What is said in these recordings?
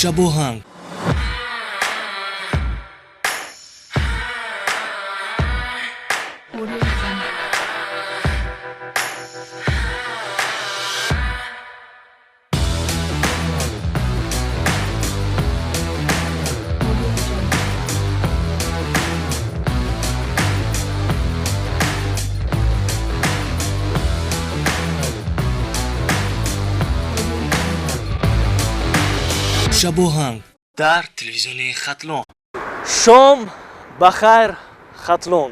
Шабоҳанг. Шабоҳанг дар телевизиони Хатлон. Шом ба хайр, Хатлон!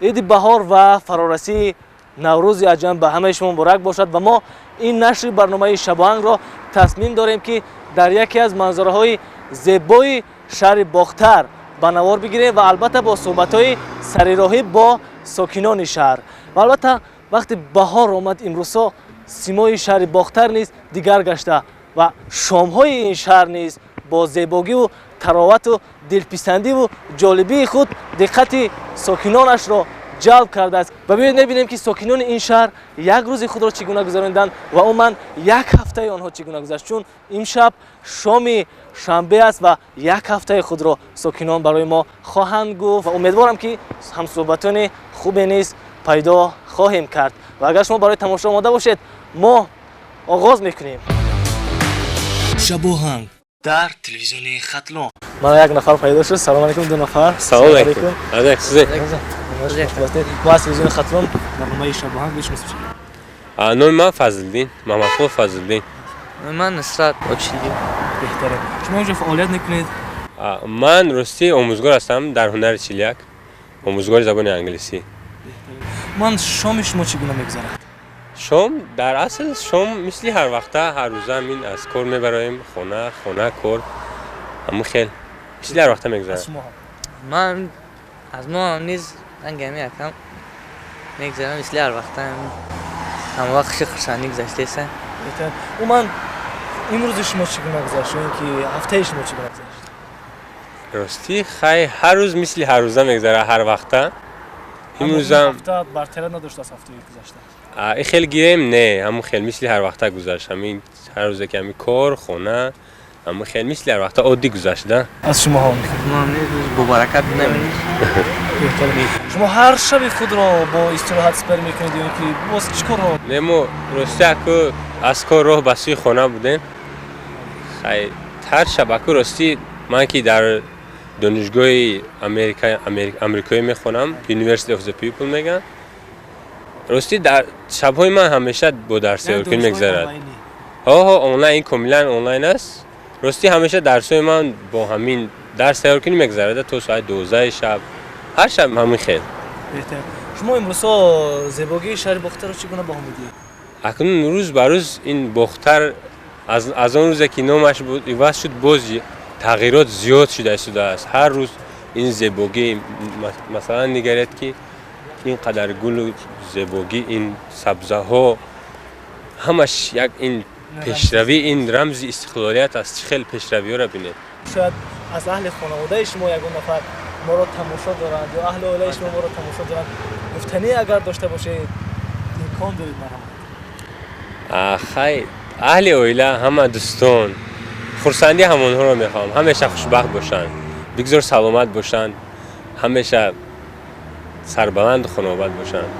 Иди баҳор ва фарорасии Наврӯзи аҷам ба ҳамаи шумо муборак бошад. Ва мо ин нашри барномаи Шабоҳангро тасмим дорем, ки дар яке аз манзараҳои зебои шаҳри Бохтар ба навор бигирем ва албатта бо суҳбатҳои сарироҳӣ бо сокинони шаҳр. Ва албатта, вақти баҳор омад, имрӯзҳо симои шаҳри Бохтар низ дигар гашта ва шомҳои ин шаҳр низ бо зебогиву таровату дилписандиву ҷолибии худ диққати сокинонашро ҷалб кардааст. Ва биёед мебинем, ки сокинони ин шаҳр як рӯзи худро чӣ гуна гузарониданд ва умуман як ҳафтаи онҳо чӣ гуна гузашт, чун имшаб шоми шанбе аст ва як ҳафтаи худро сокинон барои мо хоҳанд гуфт. Ва умедворам, ки ҳамсӯҳбатони хубе низ пайдо хоҳем кард. Ва агар шумо барои тамошо омода бошед, мо оғоз мекунем. Шабоҳанг дар телевизиони Хатлон. Мана як нафар пайдо шуд. Салом алейкум, ду нафар. Салом алейкум. Мо аз телевизиони Хатлон, барномаи Шабоҳанг. Бишносем. Номи ман Фазлиддин Маҳмадқул Фазлиддин. Ман Нусрат Очилӣ. Беҳтарин. Шумо инҷо фаъолият мекунед? Ман ростӣ омӯзгор ҳастам дар ҳунари 41, омӯзгори забони англисӣ. Ман шоми шумо чӣ гуна мегузарад? Шом, дар асл шом мисли ҳар вақта, ҳар рӯза мин аз кор мебароем хона, хона, кор, ҳамун хел мисли ҳар вақта мегузарад. Ман аз мо низ ангами якам мегузарам, мисли ҳар вақта, ҳама вақт хуши хурсандӣ гузаштеса. Умуман имрӯзи шумо чӣ гуна гузашт ё ин ки ҳафтаи шумо чӣ гуна гузашт? Ростӣ, хай, ҳар рӯз мисли ҳар рӯза мегузарад, ҳар вақта. Имрӯзам ҳафта бартарӣ надошт аз ҳафтаи гузашта? Ин хел гирем, не, ҳамун хел мисли ҳар вақта гузашт. Ҳамин ҳар рӯзе ки ҳамин кор, хона, ҳамун хел мисли ҳар вақта оддӣ гузашт да. Аз шумоҳо? Бо баракат. Шумо ҳар шаби худро бо истироҳат сипарӣ мекунед ё ин ки боз чӣ корро? Не, мо ростӣ аку аз кор роҳ ба сӯи хона будем. Хай, ҳар шаб аку, ростӣ ман ки дар донишгоҳи амрикоӣ мехонам, University of the People мегӯянд, ростӣ дар шабҳои ман ҳамеша бо дарсёркунӣ мегузарад. Ҳо, онлайн, комилан онлайн аст. Ростӣ ҳамеша дарсҳои ман бо ҳамин дарс тайёркунӣ мегузарад то соати 12-и шаб, ҳар шаб ҳамин хел. Шумо имрӯзҳо зебогии шаҳри Бохтарро чӣ гуна баҳо медиҳед? Акнун рӯз ба рӯз ин Бохтар аз он рӯзе ки номаш буд иваз шуд, боз тағйирот зиёд шуда истодааст. Ҳар рӯз ин зебогӣ, масалан, нигаред, ки ин қадар гулу зебогӣ, ин сабзаҳо, ҳамаш як ин пешравӣ, ин рамзи истиқлолият аст. Чӣ хел пешравиҳоро бинед! Шояд аз аҳли хонаводаи шумо ягон нафар моро тамошо доранд ё аҳли оилаи шумо моро тамошо доранд. Гуфтанӣ агар дошта бошед, имкон доред, марҳамат. Хай, аҳли оила, ҳама дӯстон, хурсандӣ ҳамонҳоро мехоҳам. Ҳамеша хушбахт бошанд, бигзор саломат бошанд, ҳамеша сарбаланду хонаобод бошанд.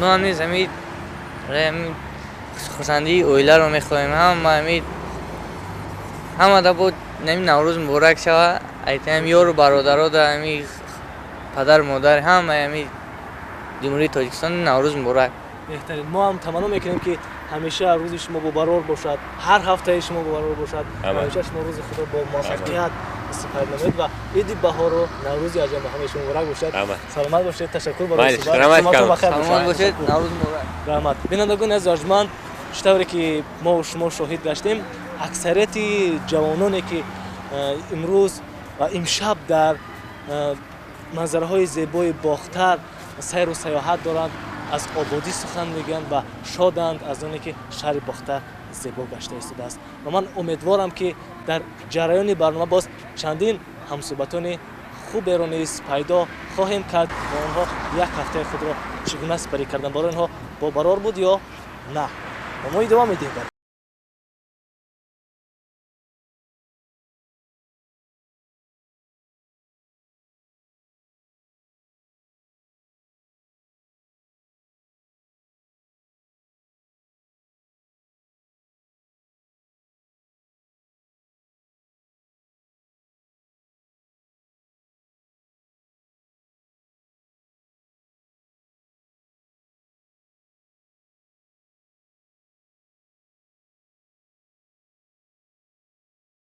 Мо низ ҳамин хурсандии оиларо мехоҳем. Ҳама ҳамин ҳамада бо ҳамин Наврӯз муборак шава. Айтаам ёру бародаро да, ҳамин падару модар, ҳама ҳамин Ҷумҳурии Тоҷикистон Наврӯз муборак. Беҳтарин. Мо ҳам таманно мекунем, ки ҳамеша рӯзи шумо бобарор бошад, ҳар ҳафтаи шумо бобарор бошад, ҳамеша шумо рӯзи худро бо муваффақият сипарӣ намоед ва иди баҳору Наврӯзи аҷам ба ҳамаи шумо муборак бошад. Саломат бошед, ташаккур барои суҳбат. Бошед, Наврӯз муборак. Раҳмат. Бинандагони азиз арҷманд, чӣ тавре ки мо шумо шоҳид гаштем, аксарияти ҷавононе ки имрӯз ва имшаб дар манзараҳои зебои Бохтар сайру саёҳат доранд, аз ободӣ сухан мегӯянд ва шоданд аз оне ки шаҳри Бохтар зебо гашта истодааст. Ва ман умедворам, ки дар ҷараёни барнома боз чандин ҳамсӯҳбатони хуберо низ пайдо хоҳем кард ва онҳо як ҳафтаи худро чӣ гуна сипарӣ карданд, барои онҳо бобарор буд ё на, ва мо идома медиҳем.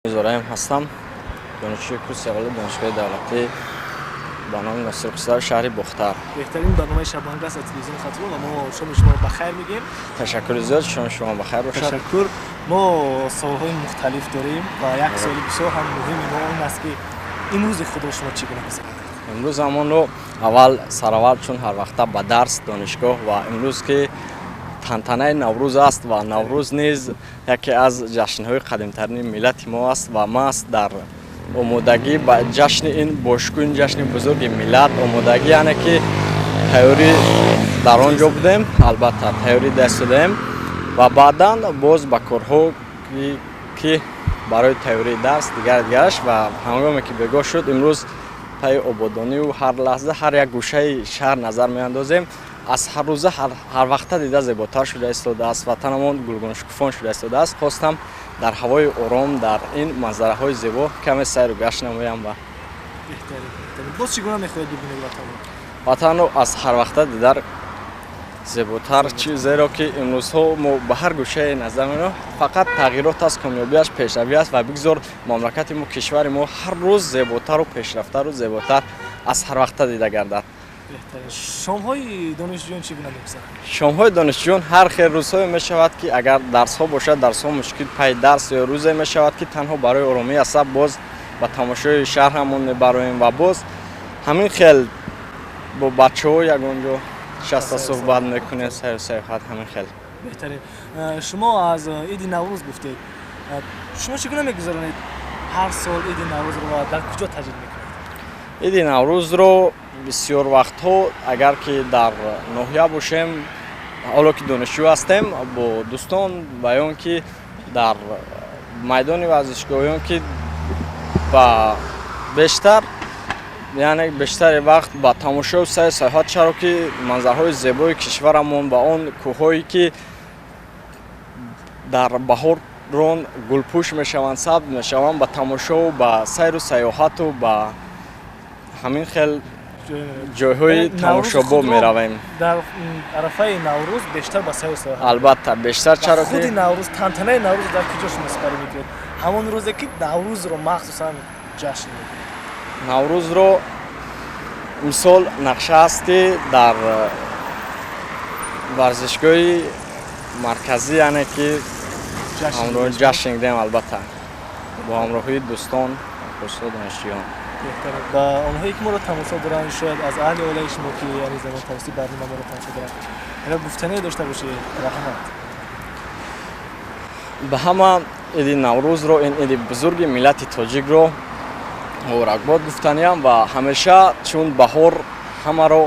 Мирзораим ҳастам, донишҷӯи курси аввали Донишгоҳи давлатӣ ба номи Носир Хусрав, шаҳри Бохтар. Беҳтарин барномаи Шабоҳанг аст аз телевизиони Хатлон ва мо шоми шуморо ба хайр мегӯем. Ташаккури зиёд, шоми шумо ба хайр бошад. Ташаккур. Мо саволҳои мухталиф дорем ва як саволи бисёр ҳам муҳими мо он аст, ки имрӯзи худро шумо чӣ гуна гузаронидед? Имрӯз ҳамонро аввал сараввал, чун ҳар вақта ба дарс, донишгоҳ ва имрӯз ки тантанаи Наврӯз аст ва Наврӯз низ яке аз ҷашнҳои қадимтарини миллати мо аст ва маст дар омодагӣ ба ҷашни ин бошукӯҳ, ин ҷашни бузурги миллат омодагӣ, яъне ки тайёрӣ дар он ҷо будем, албатта тайёрӣ даст додаем ва баъдан боз ба корҳо ки барои тайёрии дарс дигар дигараш ва ҳангоме ки бегоҳ шуд, имрӯз пайи ободониву ҳар лаҳза ҳар як гӯшаи шаҳр назар меандозем, аз ҳар рӯза ҳар вақта дида зеботар шуда истодааст, ватанамон гулгуншукуфон шуда истодааст. Хостам дар ҳавои ором, дар ин манзараҳои зебо каме сайру гашт намоям ва Боз чӣ гуна мехоҳед бибинед ватанро? Ватанро аз ҳар вақта дидар зеботар, зеро ки имрӯзҳо мо ба ҳар гӯшае назар меорем, фақат тағйирот аст, комёбӣ аст, пешравӣ аст ва бигзор мамлакати мо, кишвари мо ҳар рӯз зеботару пешрафтару зеботар аз ҳар вақта дида гардад. Шомҳои донишҷӯён чӣ гуна мегузаранд? Шомҳои донишҷӯён ҳар хел рӯзҳое мешавад, ки агар дарсҳо бошад, дарсҳо мушкил, пай дарс, ё рӯзе мешавад, ки танҳо барои оромии асаб боз ба тамошои шаҳр ҳамон мебароем ва боз ҳамин хел бо бачаҳо ягон ҷо нишаста суҳбат мекунем, сайру сайёҳат, ҳамин хел. Беҳтарин. Шумо аз иди Наврӯз гуфтед, шумо чӣ гуна мегузаронед ҳар сол иди Наврӯзро ва дар куҷо таҷлил мекунед? Иди Наврӯзро бисёр вақтҳо, агар ки дар ноҳия бошем, ҳоло ки донишҷӯ ҳастем, бо дӯстон ва ё он ки дар майдони варзишгоҳ, ё он ки ба бештар, яъне бештари вақт ба тамошою сайру сайёҳат, чаро ки манзараҳои зебои кишварамон ва он кӯҳҳое ки дар баҳоррон гулпӯш мешаванд, сабз мешаванд, ба тамошову ба сайру сайёҳату ба ҳамин хел ҷойҳои тамошобоб меравем. Дар арафаи Наврӯз бештар ба сайру сайёҳат? Албатта, бештар, чаро ки худи Наврӯз, тантанаи Наврӯз дар куҷо шумо сипарӣ мекунед, ҳамон рӯзе ки Наврӯзро махсусан ҷашн мекунед? Наврӯзро имсол нақша аст, ки дар варзишгоҳи марказӣ, яъне ки ҷашн гирем, албатта бо ҳамроҳии дӯстон, курсҳо, донишҷӯён. Ба онҳое ки моро тамошо доранд, шояд аз аҳли оилаи шумо, ки яъне замон тавассути барнома моро тамошо доранд, агар гуфтание дошта бошед, раҳмат. Ба ҳама иди Наврӯзро, ин иди бузурги миллати тоҷикро муборакбод гуфтаниям ва ҳамеша чун баҳор ҳамаро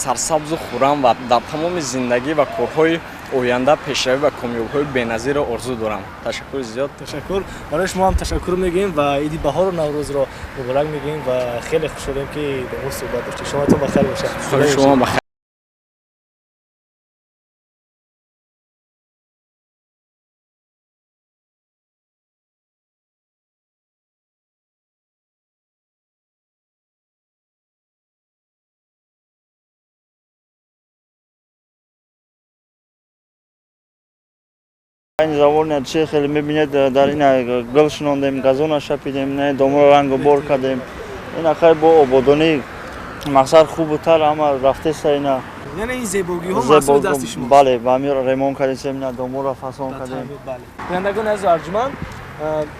сарсабзу хуррам ва дар тамоми зиндагӣ ва корҳои оянда пешравӣ ва комёбиҳои беназирро орзу дорам. Ташаккури зиёд. Ташаккур. Барои шумо ҳам ташаккур мегӯем ва иди баҳору Наврӯзро муборак мегӯем ва хеле хуш шудем, ки бо мо суҳбат доштед. Шоматон бахайр бошад. Шумо бахайр. Ин замон чи хеле мебинед, дар ин гул шинондем, газона шапидем, не домро рангу бор кардем. Ин ахай бо ободонӣ мақсад хубутар ҳама рафтеста ина. Яъне ин зебогиҳо маҳсули дасти шумо? Бале, ба ҳамин ремонт кардем, ина доморо фасон кардем. Бинандагони азизу арҷуманд,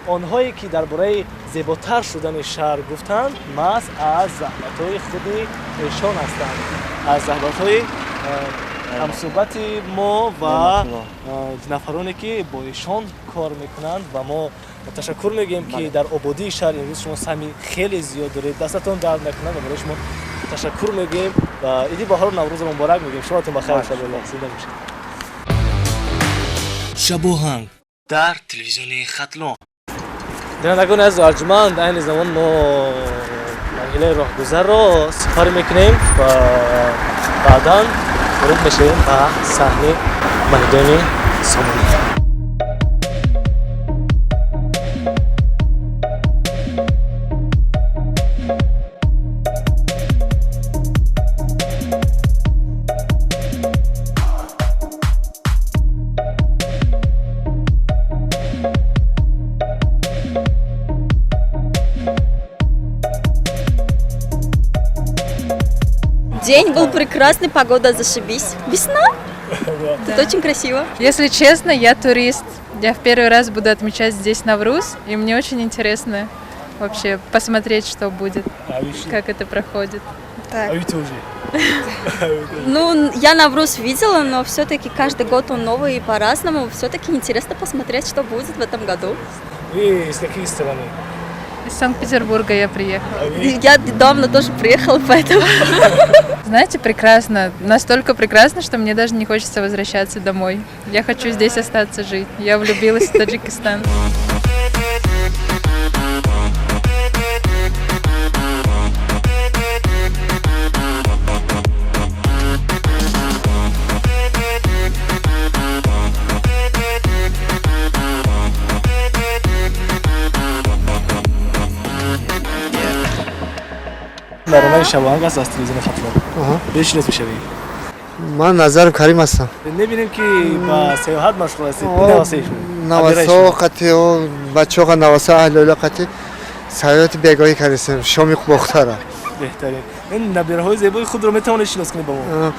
онҳое ки дар бораи зеботар шудани шаҳр гуфтанд, маҳз аз заҳматҳои худи эшон ҳастанд, аз заҳматҳои ҳамсӯҳбати мо ва нафароне ки бо эшон кор мекунанд. Ва мо ташаккур мегӯем, ки дар ободии шаҳр имрӯз шумо саҳми хеле зиёд доред, дастатон дард накунад ва барои шумо ташаккур мегӯем ва иди баҳору Наврӯзро муборак мегӯем. Шоматон бахайр бошад, зинда бошед. Шабоҳанг дар телевизиони Хатлон. Бинандагони азизу арҷуманд, айни замон мо марҳилаи роҳгузарро сипарӣ мекунем ва баъдан ворид мешавем ба саҳни майдони Сомонӣ. День был прекрасный, погода зашибись. Весна. Тут очень красиво. Если честно, я турист. Я в первый раз буду отмечать здесь Навруз, и мне очень интересно вообще посмотреть, что будет, как это проходит. Так. А вы тоже? Ну, я Навруз видела, но все-таки каждый год он новый и по-разному. Все-таки интересно посмотреть, что будет в этом году. Вы из какой страны? Из Санкт-Петербурга я приехала. Я недавно тоже приехала, поэтому... Знаете, прекрасно. Настолько прекрасно, что мне даже не хочется возвращаться домой. Я хочу здесь остаться жить. Я влюбилась в Таджикистан. Барномаи Шабоҳанг аст аз телевизиони Хатлон. Бешинос мешавӣ? Ман Назаров Карим ҳастам. Мебинем ки ба сайёҳат машғул ҳастед. Навасо қати бачаҳо наваса аҳли оила қати сайёҳати бегоҳӣ кардем, шоми Бохтара. Беҳтарин. Ин набираҳои зебои худро метавонед шинос кунед ба мо?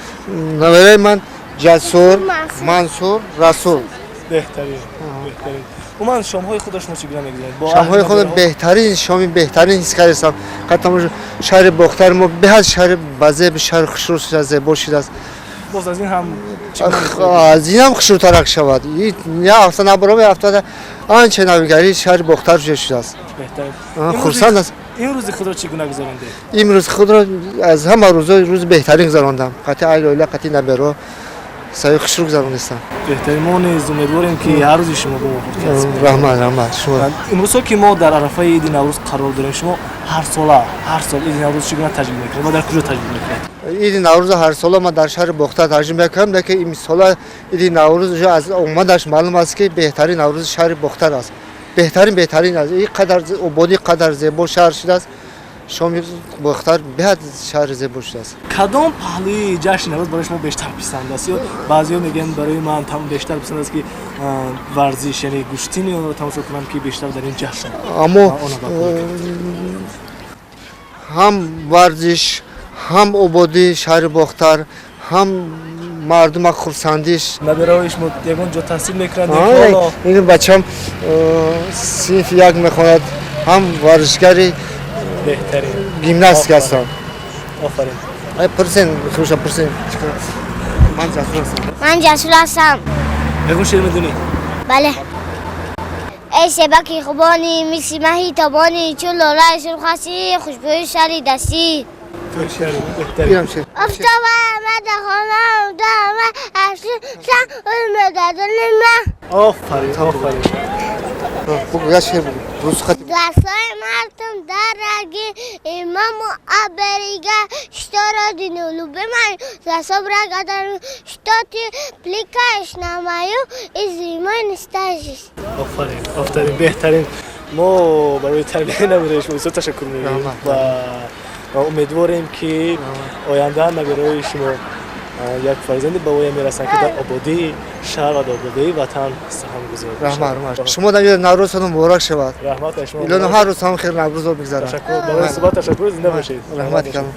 Набираи ман Ҷасур, Мансур, Расул. Беҳтарин, беҳтарин. Умуман шомҳои худро шумо чӣ гуна мегузаронед? Шомҳои худро беҳтарин, шоми беҳтарин ҳис кардам. Қатъан шаҳри Бохтар мо беҳад шаҳри базеб, шаҳри хушрӯ шудааст, зебо шудааст. Боз аз ин ҳам аз ин ҳам хушрӯтарак шавад. Як ҳафта набароба, ҳафта анча навигарии шаҳри Бохтар шудааст. Беҳтарин. Хурсанд аст. Имрӯзи худро чӣ гуна гузарондед? Имрӯз худро аз ҳама рӯзҳои рӯзи беҳтарин гузарондам. Қатъи аҳли оила, қатъи наберо саи хушрӯ гузаронистам. Беҳтарин. Мо низ умедворем ки ҳар рӯзи шумо бо муваффақият. Раҳмат, раҳмат. Шумо имрӯзҳо ки мо дар арафаи иди Наврӯз қарор дорем, шумо ҳар сола, ҳар сол иди Наврӯз чӣ гуна таҷлил мекунед ва дар куҷо таҷлил мекунед? Иди Наврӯз ҳар сола ман дар шаҳри Бохтар таҷлил мекунам, лекин имсола иди Наврӯз аз омадаш маълум аст ки беҳтарин Наврӯзи шаҳри Бохтар аст. Беҳтарин, беҳтарин аст. Ин қадар ободӣ, қадар зебо шаҳр шудааст. Шоми Бохтар беҳад шаҳри зебо шудааст. Кадом паҳлӯи ҷашни Наврӯз барои шумо бештар писанд аст? Ё баъзеҳо мегӯянд барои ман бештар писанд аст ки варзиш, яъне гӯштини онро тамошо кунам ки бештар дар ин ҷашн. Аммо ҳам варзиш, ҳам ободии шаҳри Бохтар, ҳам мардума хурсандиш. Набираҳои шумо ягон ҷо таҳсил мекунанд? Ин бачам синфи як мехонад, ҳам варзишгари беҳтарин гимнастика ҳастам. Офарин. Ай пурсен, хуша пурсен. Ман Ҷасур ҳастам. Ман Ҷасур ҳастам. Ягон шеър медонӣ? Бале. Эй себаки хубонӣ, мисли маҳи тобонӣ, чун лолаи сурх ҳастӣ, хушбӯи сари дастӣ. Офтоб омада хона омада Офарин, офарин. Дастҳои мардум дар раги имому аберига, что родину любимаю, за собрага дару, что ты пликаешь на мою и зимой не стажишь. Офарин, офарин, беҳтарин. Мо барои тарбияи набираи шумо бисёр ташаккур мегӯем ва умедворем ки оянда набираҳои шумо як фарзанди ба воя мерасанд ки дар ободии шаҳр ва дар ободии ватан саҳм гузоранд. Раҳмат, раҳмат. Шумо дар Наврӯзтон муборак шавад. Раҳмат аз шумо. Илоҳо ҳар рӯз ҳам хир Наврӯзро бигзарад. Ташаккур. Барои суҳбат ташаккур. Зинда бошед. Раҳмат калом.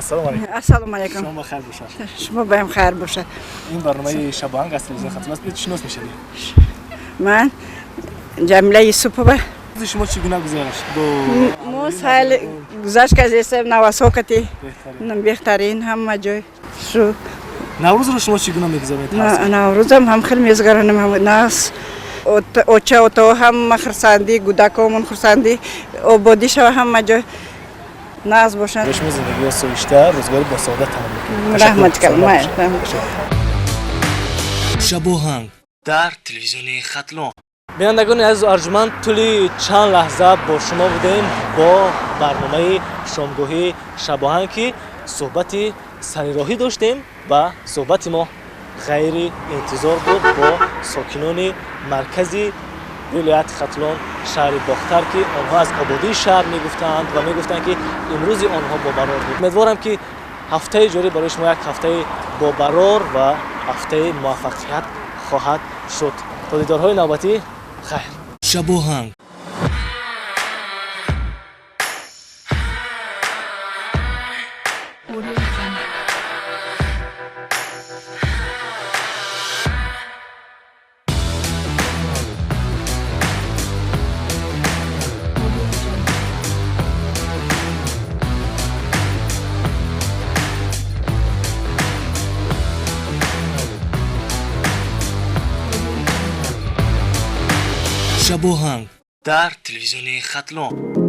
Ассалому алайкум. Ассалому алайкум. Шумо бахайр бошад. Шумо баам хайр бошад. Ин барномаи Шабоҳанг аз телевизиони Хатлон аст. Шинос мешавед? Ман Ҷамила Юсупова. Шумо чӣ гуна гузашт? Мо сайл гузашт кардем навасокати. Беҳтарин ҳама ҷой. Шу Наврӯзро шумо чӣ гуна мегузаронед? Наврӯзам ҳам хеле мегузаронем, нас оча ото ҳама хурсандӣ, гудакомон хурсандӣ, ободӣ шава ҳама ҷой. Наз бошад. Шумо зиндагии осоишта, рӯзгори босаодат тамом мекунед. Раҳмат калом. Шабоҳанг дар телевизиони Хатлон. Бинандагони азизу арҷуманд, тӯли чанд лаҳза бо шумо будем бо барномаи шомгоҳии Шабоҳанг ки суҳбати сарироҳӣ доштем ва суҳбати мо ғайри интизор буд бо сокинони маркази Вилояти Хатлон, шаҳри Бохтар, ки онҳо аз ободии шаҳр мегуфтанд ва мегуфтанд, ки имрӯзи онҳо бобарор буд. Умедворам, ки ҳафтаи ҷорӣ барои шумо як ҳафтаи бобарор ва ҳафтаи муваффақият хоҳад шуд. То дидорҳои навбатӣ, хайр. Шабоҳанг. Шабоҳанг дар телевизиони Хатлон.